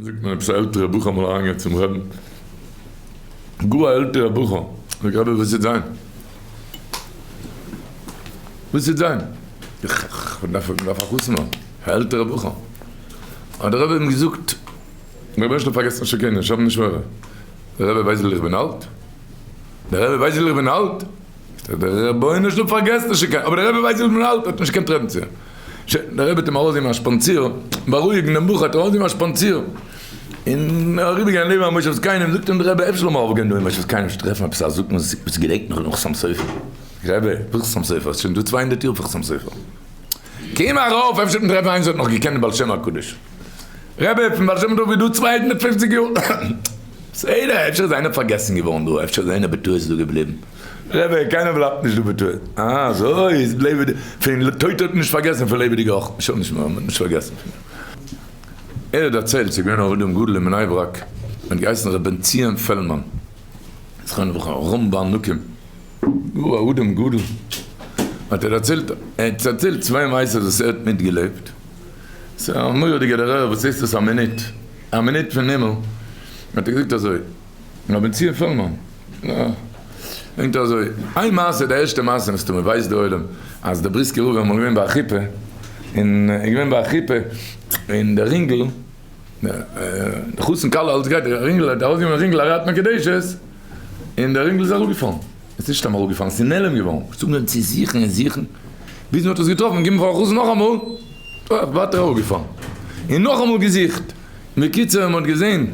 זאגט מען עפעס א עלטערע בחור אמאל אריינגעגאנגען צום רעבן, גאר א עלטערע בחור, זאגט רבי וואס וועט זיין? וואס וועט זיין? איך דארף א חתן מאן, א עלטערע בחור. האט דער רבי אים געזאגט, דער רבונו של עולם פארגעסט נישט קיינער, האב נישט מורא, דער רבי ווייסט וויפיל איך בין אלט? דער רבי ווייסט וויפיל איך בין אלט? דער רבונו של עולם פארגעסט נישט קיינער, אבער דער רבי ווייסט וויפיל איך בין אלט, האט נישט געקענט רעדן צו אים. דער רבי האט אים ארויסגעגעבן א שפאנציר, בארואיגן דעם בחור האט ער ארויסגעגעבן א שפאנציר, און אריבערגיין לעבן א מושב זקנים, זאגט אים דער רבי אפשר לאמיר ארויפגיין דא אין מושב זקנים אפשר טרעפן עפעס א זקן וואס געדענקט נאך דעם חתם סופר, רבי, וואס חתם סופר, ס'איז שוין דא 200 יאר פון חתם סופר, קום ארויף אפשר וועט מען טרעפן איינער וואס האט נאך געקענט דעם בעל שם הקדוש, רבי, פון בעל שם טוב איז דא 250 יאר, בסדר, אפשר איז איינער פארגעסן געווארן דא, אפשר איז איינער בטעות דא געבליבן. רבי, קיינער בלייבט נישט דא בטעות. אה, אזוי איז לעבעדיג. פון טויטע האט מען נישט פארגעסן, פון לעבעדיגע אויך נישט. נישט מען האט נישט פארגעסן פון אים. ער האט דערציילט, ס'איז געווען א אדם גדול אין בני ברק, מען האט געהייסן ר' בן ציון פעלמאן, זכרונו לברכה, רמ בענקים, גאר א אדם גדול, האט ער דערציילט, ער האט דערציילט צוויי מעשות וואס ער האט מיטגעלעבט, ס'איז א מורא'דיגע דערהער, וואס הייסט עס א מינוט, א מינוט פון הימל, האט ער געזאגט אזוי, ר' בן ציון פעלמאן, ברענגט ער אזוי איין מעשה, די ערשטע מעשה מסתמא ווייסט די עולם אז דער בריסקער רב איז אמאל געווען ביי א חופה, און איז געווען ביי א חופה, און דער רינגל, די חתן כלה אלץ גייט, דער רינגל האט ארויסגענומען רינגל הרי את מקודשת, און דער רינגל איז אראפגעפאלן, עס איז נישט סתם אראפגעפאלן, עס איז נעלם געווארן, עס האט אנגעהויבן צו זוכן און זוכן, ביז מען האט עס געטראפן און געגעבן פארן חתן נאכאמאל, ווייטער אראפגעפאלן, און נאכאמאל געזוכט, בקיצור מען האט געזען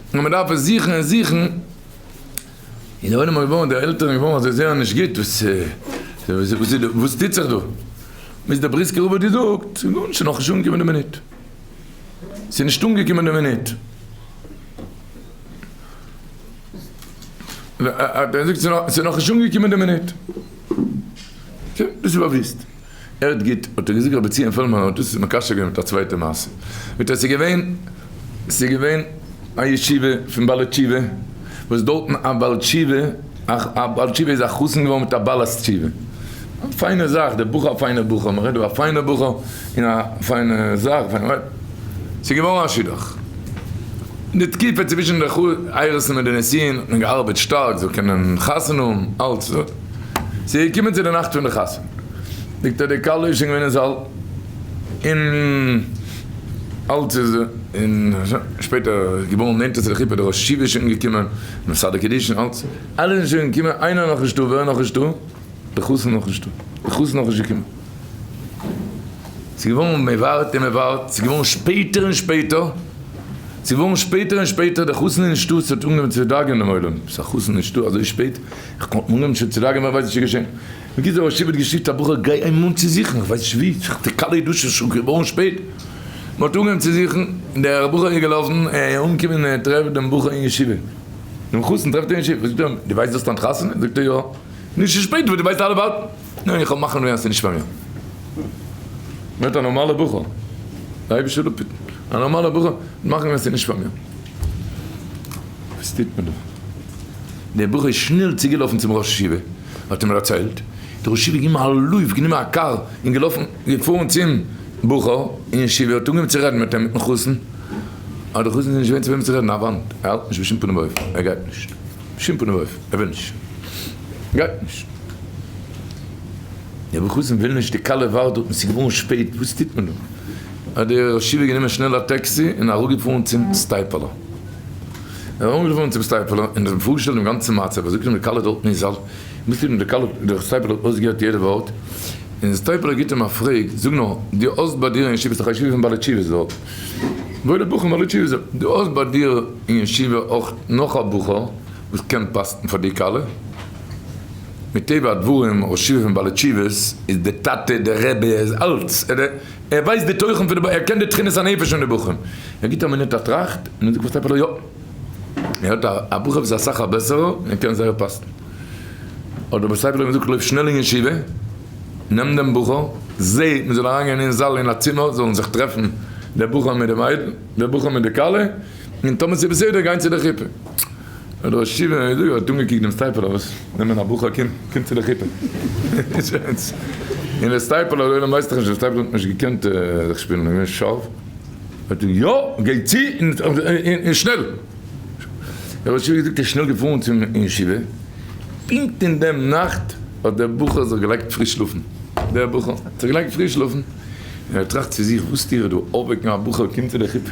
אז מען דארף עס זוכן און זוכן, און די עולם האט געווארן, די עלטערן געווארן אזוי זייער נישט גוט, וואס וואס איז דא, וואס טוט זיך דא? ביז דער בריסקער רב האט געזאגט, ס'איז גארנישט, ס'איז נאכנישט אנגעקומען די מינוט, ס'איז נישט אנגעקומען די מינוט. האט ער געזאגט, ס'איז נאכנישט אנגעקומען די מינוט. שוין, דאס איז באוויסט. ער האט גוט, האט ער געזאגט רבי ציון פעלדמאן האט דאס מקשר געווען מיט א צווייטע מעשה, מיט אז ס'איז געווען, ס'איז געווען א ישיבה פון בעלי תשובה, וואס דארטן א בעל תשובה, א בעל תשובה איז א חתן געווארן מיט א בעלת תשובה, א פיינע זאך, דער בחור א פיינער בחור, מ'רעדט דא א פיינער בחור, און א פיינע זאך, ס'איז געווארן א שידוך. אין די תקופה צווישן די אירוסין מיט די נישואין האט מען געארבעט שטארק זאל קענען חתונה האבן, אלץ. ס'איז געקומען צו די נאכט פון די חתונה, זאגט ער די כלה איז שוין געווען אין זאל, און אלץ איז, און שפעטער איז געווארן נענטער צו די חופה, די ראש ישיבה איז שוין געקומען, מסדר קידושין, אלץ, אלע זענען שוין געקומען, איינער נאך נישטא, ווער נאך נישטא? די חתן נאך נישטא, די חתן נאך נישט געקומען. ס'איז געווארן מען ווארט און מען ווארט, ס'איז געווארן שפעטער און שפעטער, ס'איז געווארן שפעטער און שפעטער, דער חתן איז נישטא, ס'האט אנגעהויבן צו דאגה'ן דעם עולם, ס'איז א חתן נישטא אזוי שפעט, איך האב אנגעהויבן שוין צו דאגה'ן ווער ווייסט וואס איז געשען. בקיצור ראש ישיבה האט געשיקט א בחור גיי אים אן צו זוכן, איך ווייס נישט ווי, די כלה איז דא שוין שוין געווארן שפעט, מען האט אנגעהויבן צו זוכן, דער בחור איז געלאפן, ער איז אנגעקומען און ער טרעפט דעם בחור אין ישיבה, דעם חתן טרעפט ער אין ישיבה, זאגט ער אים, דו ווייסט דו האסט היינט חתונה? זאגט ער יא. נישט צו שפעט וואס דו ווייסט אלע ווארטן. ניין איך האב מחליט געווען אז ס'איז נישט פאר מיר. ווערט א נארמאלער בחור. די אייבישטער זאל אפהיטן. א נארמאלער בחור האט מחליט געווען אז ס'איז נישט פאר מיר. וואס טוט מען דא? דער בחור איז שנעל צוגעלאפן צום ראש ישיבה, האט אים דערציילט. דער ראש ישיבה געגעבן א לויף, גענומען א קאר און געלאפן, געפארן צום בחור אין ישיבה, האט אנגעהויבן צו רעדן מיט אים, מיטן חתן. אבער דער חתן איז נישט געווען צו וועמען צו רעדן, א וואנט. ער האלט נישט בשום פנים ואופן, ער גייט נישט. בשום פנים ואופן, ער וויל נישט. גייט נישט. דער בחור וויל נישט, די כלה ווארט דארט און ס'איז געווארן שפעט, וואס טוט מען דא? האט דער ראש ישיבה גענומען שנעל א טעקסי און אראפגעפארן צום סטייפלער. ער איז אראפגעפארן צום סטייפלער און האט אים פארגעשטעלט דעם גאנצן מצב, ער זאגט אים די כלה דארט אין זאל, וואס טוט מען, די כלה, דער סטייפלער האט אויסגעהערט יעדע ווארט, און דער סטייפלער גיבט אים א פרעג, זאג נאר, דו האסט ביי דיר אין ישיבה, ס'איז דאך א ישיבה פון בעלי תשובות דארט, וואוילע בחורים בעלי תשובות, דו האסט ביי דיר אין ישיבה אויך נאך א בחור וואס קען פאסטן פאר די כלה? מטבע הדברים ראש ישיבה פון בעלי תשובות איז די טאטע די רבי ער איז אלץ ער ווייסט די תוכן פון די ער קען די תכונת הנפש פון די בחורים ער גיבט א מינוט א טראכט און ער זאגט פאר סטייפלער יא ער האט א בחור וואס איז אסאך א בעסערער און קען זייער פאסטן האט דער סטייפלער אים געזאגט לויף שנעל אין ישיבה נעם דעם בחור זע מען זאל אריינגיין אין זאל אין א צימער זאלן זיך טרעפן דער בחור מיט די מיידל דער בחור מיט די כלה און טאמער ס'איז בסדר גיין צו די חופה. האט דער ראש ישיבה האט אנגעקוקט דעם סטייפלער וואס נעמען א בחור קום קום צו די חופה. און דער סטייפלער דער עולם ווייסט דאך נישט דער סטייפלער האט נישט געקענט זיך שפילן איז געווען שארף. האט ער יא, גיי צו און שנעל. דער ראש ישיבה געזאגט ער איז שנעל געפארן צום ישיבה, פונקט אין דעם נאכט האט דער בחור זיך געלייגט פרי שלאפן, דער בחור האט זיך געלייגט פרי שלאפן, און ער טראכט צו זיך וואס טו איך דא, אויפוועקן א בחור קומט צו די חופה,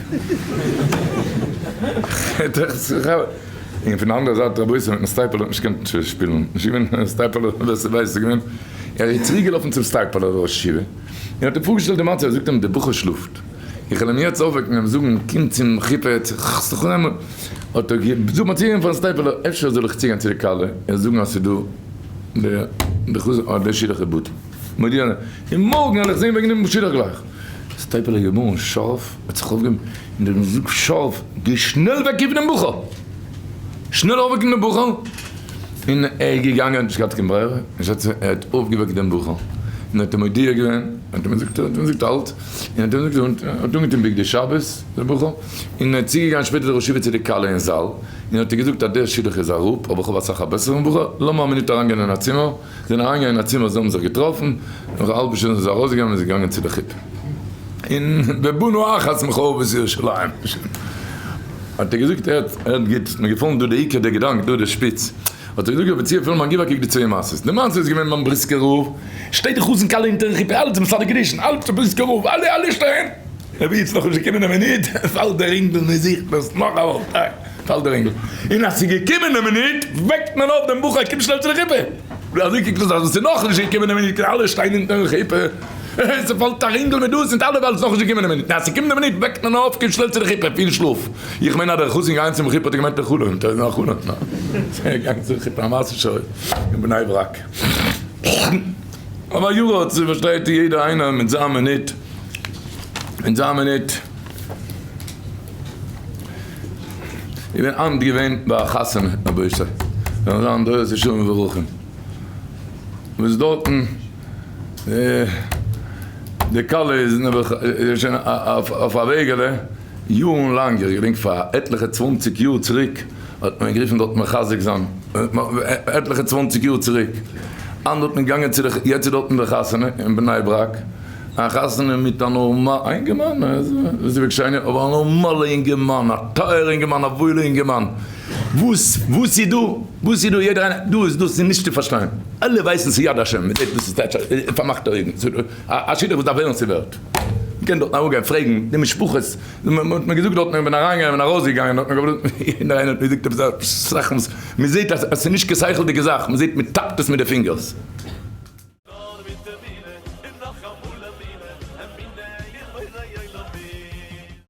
ער טראכט צו זיך, און פון די אנדערע זייט רבותי מיטן סטייפלער האט נישט געקענט שפילן, נישט געווען סטייפלער ווער ס'ווייסט איז געווען, ער איז צוריק געלאפן צום סטייפלער ראש ישיבה, און האט אים פארגעשטעלט די מצב, ער זאגט אים דער בחור שלאפט, איך וועל אים יעצט אויפוועקן און אים זאגן קום צום חופה, האט ער געזאגט מיר צוגיין פארן סטייפלער, אפשר זאל איך צוגיין צו די כלה און זאגן אז ס'איז דא די חתן, די שידוך איז בטל, מודיע זיין, און מארגן וועל איך זען וועגן דעם שידוך גלייך. סטייפלער איז געווארן שארף, האט זיך אויפגעהויבן און האט געזאגט שארף, גיי שנעל וועק אויף דעם בחור! שנעל אויפוועקן דעם בחור! און ער איז געגאנגען, האט נישט געהאט קיין ברירה, ער האט אויפגעוועקט דעם בחור, און האט אים מודיע געווען, האט אים געזאגט, האט אים געזאגט אלץ, און האט אים געזאגט, האט אנגעטון בגדי שבת, דער בחור, און ער איז צוגעגאנגען שפעטער דער ראש ישיבה צו די כלה אין זאל, און האט איר געזאגט אז דער שידוך איז אראפ, אבער איך האב אסאך א בעסערן בחור, לאמיר א מינוט אריינגיין אין א צימער, זענען אריינגעגאנגען אין א צימער, זיי האבן זיך געטראפן, נאך א האלבע שעה זענען זיי ארויסגעגאנגען און זיי געגאנגען צו די חופה. און ובנו אחת מחורבות ירושלים. האט ער געזאגט, הערט, הערט גוט, ס'איז מיר געפאלן דא די עיקר די געדאנק, דא די שפיץ. האט ער געזאגט רבי צבי פילמאן גיב א קוק די צוויי מעשות, די מעשה איז געווען ביים בריסקער רב, שטייט די חתן כלה אונטערן חופה, אלץ מסדר קידושין, אלץ בריסקער רב, אלע אלע שטייען, רבי איז נאכנישט געקומען די מינוט, פאלט דער רינגל, מען זוכט עס נאך א וואך, פאלט דער רינגל, און אז ס'איז געקומען די מינוט, וועקט מען אויף דעם בחור, קום שנעל צו די חופה, אזוי קוקט עס אויס, אז ס'איז נאכנישט געקומען די מינוט, אלע שטייען אונטערן חופה. ס'פאלט א רינגל מיט דאס און אלע ווייל ס'נאכנישט געקומען די מינוט, אז ס'קומט די מינוט וועקט מען אויף קום שנעל צו די חופה פון שלאף, איך מיין אז דער חתן גייען צום חופה האט ער געמיינט ער חלומ'ט, ער איז נאר חלומ'ט נאר געגאנגען צום חופה א מעשה שהיה אין בני ברק, אבער יאר האט פארשטייט יעדער איינער מיט זיין מינוט, מיט זיין מינוט. איך בין היינט געווען ביי א חתונה רבותי, זאל זיין דורות ישרים מבורכים, וואס דארטן די כלה איז נעבעך שוין אויף א וועגעלע יארן לאנג, איך געדענק פאר עטליכע צוואנציג יאר צוריק האט מען גערופן דארט מחזק זיין, עטליכע צוואנציג יאר צוריק, היינט האט מען געגאנגען צו די, יעצט איז דארטן די חתונה אין בני ברק, א חתונה מיט א נארמאלע אינגערמאן, אבער א נארמאלע אינגערמאן, א טייערע אינגערמאן, א וואוילע אינגערמאן, וואס וואס איז דא? וואס איז דא? יעדער איינער דא איז דאס איז נישט צו פארשטיין, אלע ווייסן ס'איז יד השם, מ'זעט וואס איז טייטש פארמאכטע אויגן, א שידוך וואס דארף ווערן ס'ווערט, מ'קען דארטן אראפגיין פרעגן די משפחות, מ'האט מיר געזאגט דארטן איך בין אריינגעגאנגען און ארויסגעגאנגען האט מיר יעדער איינער האט מיר געזאגט עפעס זאכן וואס מ'זעט אז ס'איז נישט קיין שכל'דיגע זאך, מ'זעט מ'טאפט עס מיט די פינגערס.